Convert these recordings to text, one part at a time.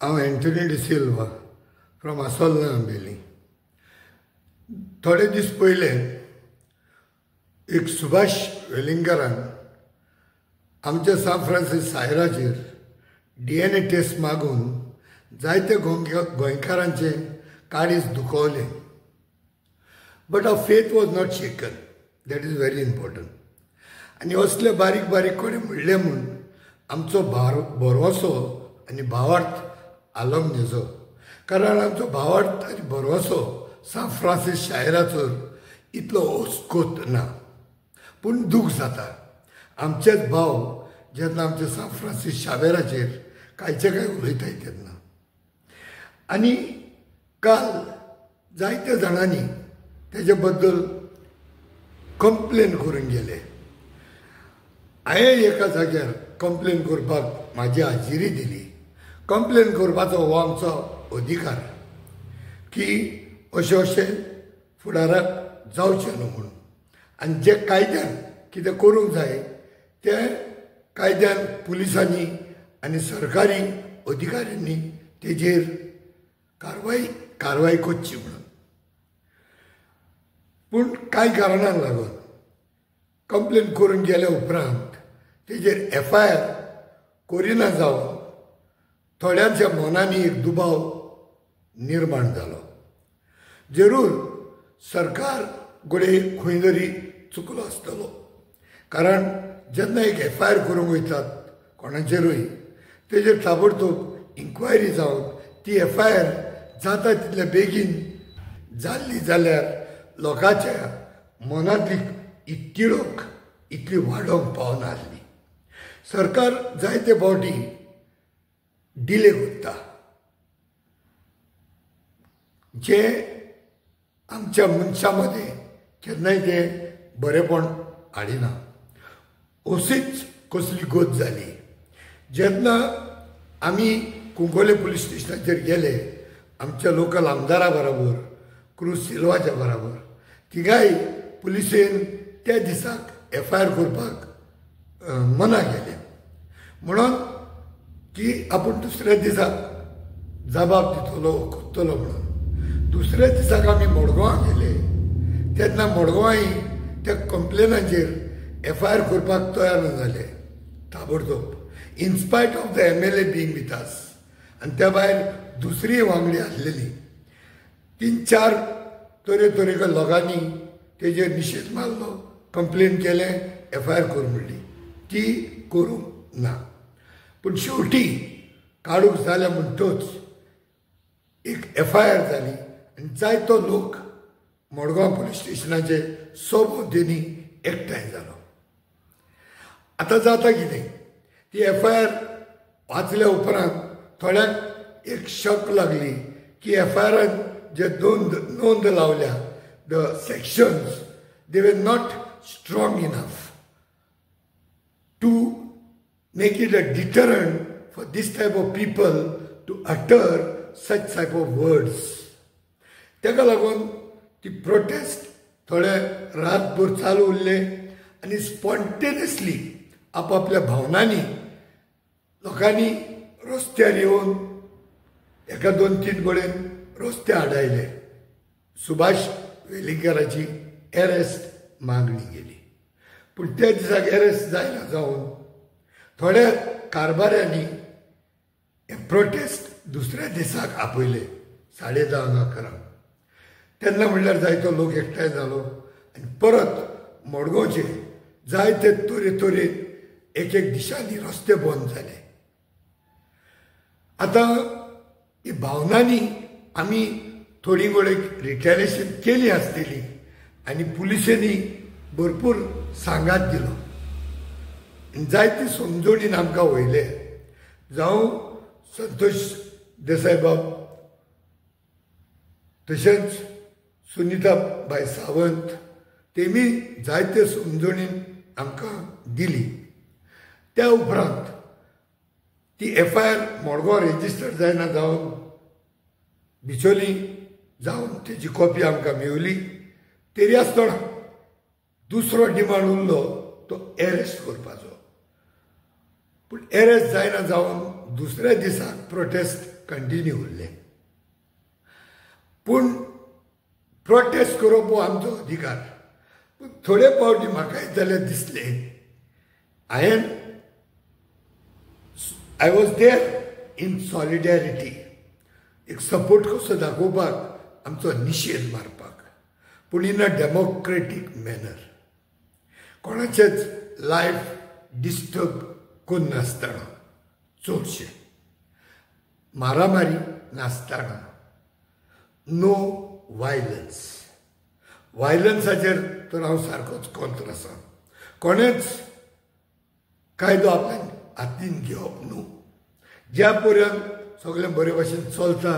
हांव Anthony D'Silva from आसोल्ला Ambelim. थोडे दीस पयले एक सुभाष वेलिंगकारान आमच्या सांत फ्रांसीस सायराचेर DNA test मागून जायते गोंयकारांचे काळीज दुखवलें. But our faith was not shaken, that is very important. आनी असले बारीक बारीक कडेन म्हणलें म्हूण आमचो भरवंसो आनी भावार्थ आलोंक न्हजो, कारण आमचो भावार्थ आनी भरवंसो सांत फ्रांसीस शायराचो इतलो ओस्कोत ना. पूण दूख जाता आमचेच भाव जेन्ना आमच्या सांत फ्रांसीस शावेराचेर कांयचे कांय उलयताय तेन्ना. आनी काल जायत्या जाणांनी तेजे बद्दल कंप्लेन करून गेले. हांवें एका जाग्यार कंप्लेन करपाक म्हाजी हाजिरी दिली. कंप्लेन करपाचो हो आमचो अधिकार की अशें अशें फुडाराक जावचें न्हू म्हणून. आनी जे कायद्यान कितें करूंक जाय तें कायद्यान पुलिसांनी आनी सरकारी अधिकाऱ्यांनी तेजेर कारवाय करची म्हणून. पूण कांय कारणांक लागून कंप्लेन करून गेल्या उपरांत तेजेर FIR करिना जावन थोड्यांच्या मनांनी एक दुबाव निर्माण जालो. जरूर सरकार घडये खंय तरी चुकलो आसतलो, कारण जेन्ना एक FIR करूंक वयतात कोणाचेरूय तेजेर ताबडतोब इन्क्वायरी जावन ती FIR जाता तितले बेगीन जाल्ली जाल्यार लोकांच्या मनांतली तिडक इतली वाडोवंक पावनासली. सरकार जायते फावटी डिले करता, जे आमच्या मनशां मदें केन्नाय तें बरेंपण हाडिना. अशीच कसली गत जाली जेन्ना आमी कुंकोले पुलीस स्टेशनाचेर गेले आमच्या लोकल आमदारा बराबर, क्रूज सिल्वाच्या बराबर. तिगाय पुलिसेन त्या दिसाक FIR करपाक मना केलें म्हणून की आपूण दुसऱ्या दिसाक जबाब दितलो करतलो म्हणून. दुसऱ्या दिसाक आमी मडगांवां गेले तेन्ना मडगांवांय त्या कंप्लेनाचेर FIR करपाक तयार ना जाले ताबडतोब, in spite of the MLA being with us. आनी त्या भायर दुसरी वांगडी आसलेली. 3-4 तरेतरेच्या लोकांनी तेजेर निशेध मारलो, कंप्लेन केलें, FIR कर म्हणली, ती करूंक ना. पूण शेवटी काडूंक जाल्या म्हणटच एक FIR जाली आनी जायतो लोक मडगांव पुलीस स्टेशनाचे सभोवतेनी एकठांय जालो. आतां जाता कितें, ती FIR वाचल्या उपरांत थोड्यांक एक शक लागली की FIRन जे नोंद लावल्या, the sections they were not strong enough to make it a deterrent for this type of people to utter such type of words. ताका लागून ती प्रोटेस्ट थोडे रातभर चालू उरले आनी स्पॉन्टेनियसली आपापल्या भावनांनी लोकांनी रस्त्यार येवन एका 2-3 कडेन रस्ते आडायले. सुभाष वेलिंगकाराची एरेस्ट मागणी केली, पूण त्या दिसाक एरेस्ट जायना जावन थोड्या कारभाऱ्यांनी प्रोटेस्ट दुसऱ्या दिसाक आपयले 10:30-11. तेन्ना म्हणल्यार जायतो लोक एकठांय जालो आनी परत मडगांवचे जायते तरेतरे एक एक दिशांनी रस्ते बंद जाले. आतां ही भावनांनी आमी थोडी गोडेक रिटेलेशन केली आसतली आनी पुलिसेंनी भरपूर सांगात दिलो. जायती समजोणीन आमकां वयले, जावं संतोष देसाय बाब, तशेंच सुनिता बाय सावंत, तेमी जायते समजोणीन आमकां दिली. त्या उपरांत ती FIR Madgaon register जायना जावन बिचोली जावन तेजी कॉपी आमकां मेवली. तरी आसतना दुसरो डिमांड उरलो तो एरेस्ट करपाचो, पूण एरेस्ट जायना जावन दुसऱ्या दिसाक प्रोटेस्ट कंटिन्यू उरले. पूण प्रोटेस्ट करप हो आमचो अधिकार. पूण थोडे फावटी म्हाकाय जाल्यार दिसलें, I was there in solidarity, एक सपोर्ट कसो दाखोवपाक, आमचो निशेध मारपाक, पूण इन अ डेमोक्रेटीक मॅनर, कोणाचेच लायफ डिस्टर्ब करिनासतना, चडशें मारामारी नासतना, नो वायलन्स. वायलन्साचेर तर हांव सारकोच कॉन्त्र आसा. कोणेच कायदो आपल्या हातीन घेवप न्हू. ज्या पर्यंत सगळें बरे भाशेन चलता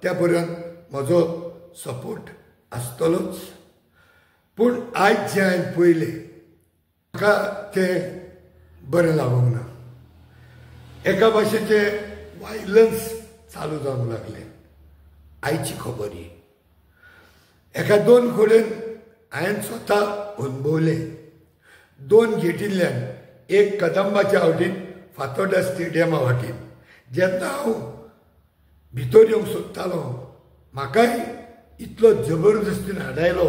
त्या पर्यंत म्हजो सपोर्ट आसतलोच. पूण आयज जें हांवें पळयलें म्हाका तें बरें लागूंक ना. एका भाशेचें वायलन्स चालू जावंक लागलें. आयची खबर ही एका दोन कडेन हांवें स्वता अणभवलें. दोन गेटींतल्यान, एक कदंबाच्या वाटेन, फातोर्डा स्टेडियमा वाटेन जेन्ना हांव भितर येवंक सोदतालो, म्हाकाय इतलो जबरदस्तीन हाडायलो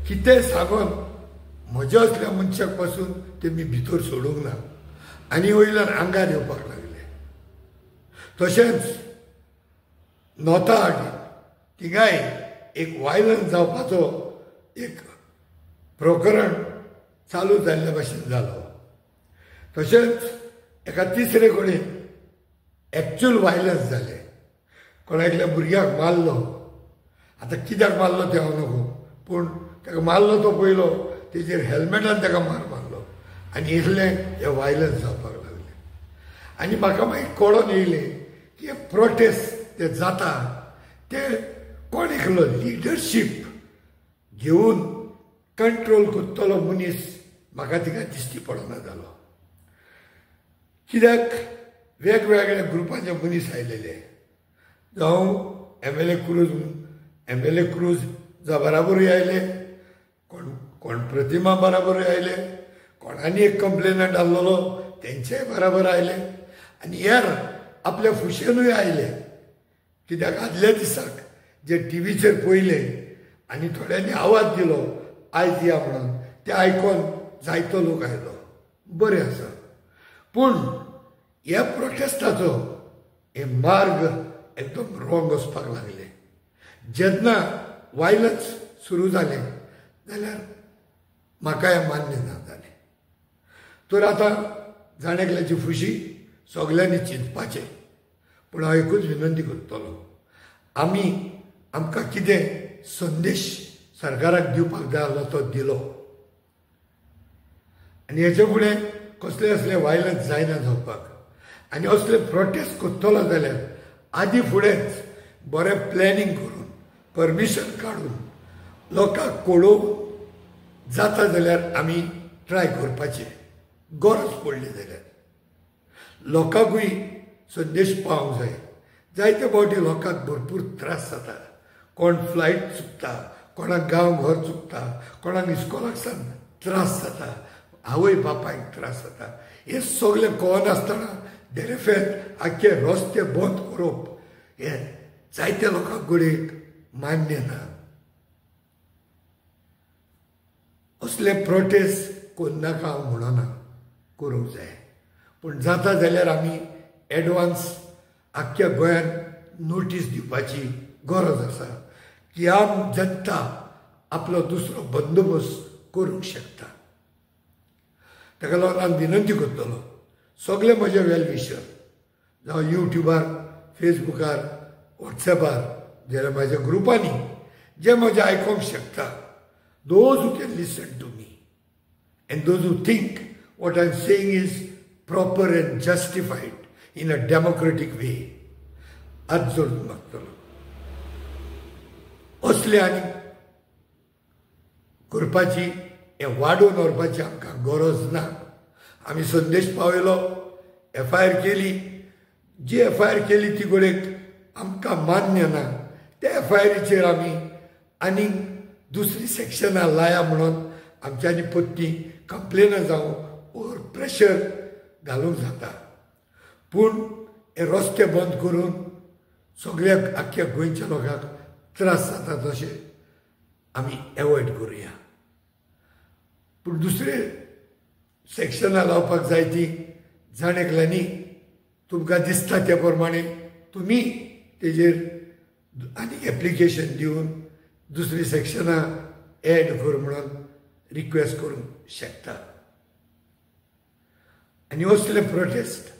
कितें सांगून म्हज्या असल्या मनशाक पासून तेमी भितर सोडूंक ना आनी वयल्यान आंगार येवपाक लागले. तशेंच नोता वाटेन थिंगाय एक वायलन्स जावपाचो एक प्रकरण चालू जाल्ल्या भाशेन जालो. तशेंच एका तिसरे कडेन एक्चुअल वायलन्स जालें. कोणा एकल्या भुरग्याक मारलो. आतां कित्याक मारलो तें हांव नको, पूण ताका मारलो तो पयलो तेजेर हेल्मेटान ताका मार मारलो आनी इतलें हें वायलन्स जावपाक लागलें. आनी म्हाका मागीर कळोन येयलें की हे प्रोटेस्ट ते जाता ते कोण एकलो लिडरशीप घेवन कंट्रोल करतलो मनीस म्हाका तिका दिश्टी पडना जालो. कित्याक वेगवेगळ्या ग्रुपाचे मनीस आयलेले, जावं MLA Cruz, MLA क्रूजा बराबरूय आयले, कोण कोण प्रतिमा बराबरूय आयले, कोण आनी एक कंप्लेनंट आहलोलो तेंचेय बराबर आयले आनी हेर आपल्या फुशेनूय आयले. कित्याक आदल्या दिसाक जे टिवीचेर पळयले आनी थोड्यांनी आवाज दिलो आयज या म्हणून, ते आयकोन जायतो लोक आयलो. बरें आसा, पूण ह्या प्रोटेस्टाचो हे मार्ग एकदम रॉंग वचपाक लागले. जेन्ना वायलन्स सुरू जालें जाल्यार म्हाका हें मान्य ना जालें. तर आतां जाण एकल्याची फुशी सगल्यांनी चिंतपाचें. पूण हांव एकूच विनंती करतलो, आमी आमकां कितें संदेश सरकाराक दिवपाक जाय आसलो तो दिलो आनी हेचे फुडें कसले असले वायलन्स जायना जावपाक. आनी असले प्रोटेस्ट करतलो जाल्यार आदी फुडेंच बरें प्लॅनिंग करून, परमिशन काडून, लोकांक कळोवन जाता जाल्यार आमी ट्राय करपाचें. गरज पडली जाल्यार लोकांकूय संदेश पावंक जाय. जायते फावटी लोकांक भरपूर त्रास जाता. कोण फ्लायट चुकता, कोणाक गांव घर चुकता, कोणाक इस्कोलाक सान त्रास जाता, आवय बापायक त्रास जाता. हें सगळें कळनासतना देरेफेत आख्खे रस्ते बंद करप हें जायत्या लोकांक घडयेक मान्य ना. असले प्रोटेस्ट करनाका हांव म्हणना, करूंक जाय, पूण जाता जाल्यार आमी एडवान्स आख्ख्या गोंयांत नोटीस दिवपाची गरज आसा की आम जनता आपलो दुसरो बंदोबस्त करूंक शकता. ताका लागून हांव विनंती करतलो सगळे म्हजे वेल विशर, जावं यूट्यूबार, फेसबुकार, वॉट्सॅपार, जाल्यार म्हाज्या ग्रुपांनी जे म्हजें आयकोंक शकता, those who can listen to me and those who think what I am saying is proper and justified in a democratic way, हात जोडून मागतलो असले आनी करपाची, हें वाडोवन व्हरपाची आमकां गरज ना. आमी संदेश पावयलो, एफआयआर केली, जी एफआयआर केली ती घडयेक आमकां मान्य ना. त्या एफआयआरीचेर आमी आनीक दुसरी सेक्शनां लाया म्हणून आमच्यांनी परती कंप्लेनां जावं ओर प्रेशर घालूंक जाता. पूण हे रस्ते बंद करून सगळ्या आख्ख्या गोंयच्या लोकांक त्रास जाता तशें आमी एवॉयड करुया. पूण दुसरे सेक्शनां लावपाक जाय ती जाण एकल्यांनी तुमकां दिसता त्या प्रमाणे तुमी तेजेर आनी एप्लिकेशन दिवन दुसरी सेक्शनां एड कर म्हणून रिक्वेस्ट करूंक शकता. आनी असले प्रोटेस्ट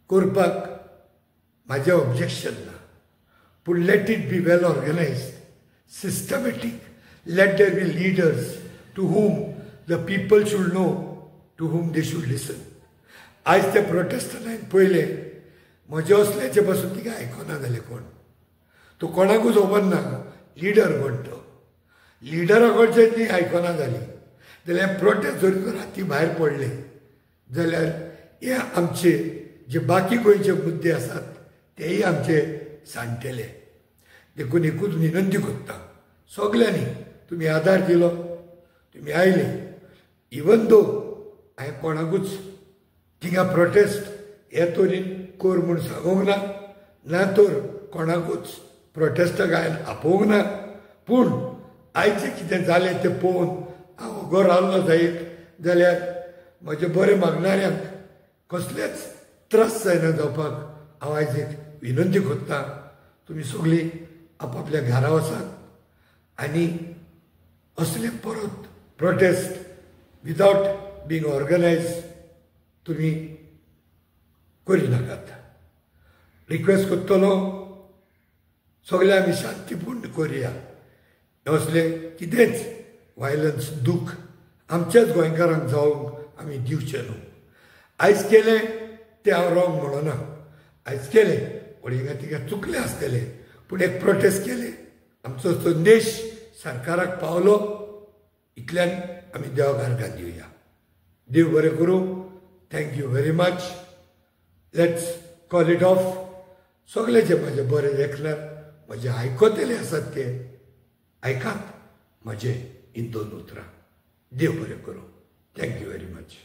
करपाक म्हाजें ऑब्जेक्शन ना, पूण let it be well organised, systematic. Let there be leaders to whom the people should know, to whom they should listen. आयज ते प्रोटेस्टान हांवें पळयलें, म्हजे असल्याचे पासून तिका आयकना जालें कोण, तो कोणाकूच खबर ना लिडर कोण तो, लिडरा कडचे ती आयकना जाली जाल्यार प्रोटेस्ट जरी तर राती भायर पडले जाल्यार हे आमचे जे बाकी गोंयचे मुद्दे आसात तेय आमचे सांडटले. देखून एकूच विनंती करता सगल्यांनी, तुमी आदार दिलो, तुमी आयले, इवन दो हांवें कोणाकूच थिंगा प्रोटेस्ट हे तरेन कर म्हूण सांगूंक ना, ना तर कोणाकूच प्रोटेस्टाक हांवें आपोवंक ना, पूण आयचें कितें जालें तें पळोवन हांव ओगो रावलो जायत जाल्यार म्हजे बरें मागणाऱ्यांक कसलेच त्रास जायना जावपाक हांव आयज एक विनंती करता. तुमी सगळीं आपापल्या घरा वचात आनी असले परत प्रोटेस्ट विदावट बींग ऑर्गनायज तुमी करिनाकात. रिक्वेस्ट करतलो सगळे आमी शांतीपूर्ण करुया, असले कितेंच वायलन्स दूख आमच्याच गोंयकारांक जावंक आमी दिवचें न्हू. आयज केलें तें हांव रॉंग म्हणना, आयज केलें पूण हिंगा तिका चुकलें आसतलें, पूण एक प्रोटेस्ट केलें, आमचो संदेश सरकाराक पावलो, इतल्यान आमी देवाक अर्गां दिवया. देव बरें करूं. Thank you very much. Let's call it off. सगळे जे म्हजें बरें देखणार, म्हजें आयकतले आसात ते आयकात म्हजें हीं दोन उतरां. देव बरें करूं. Thank you very much.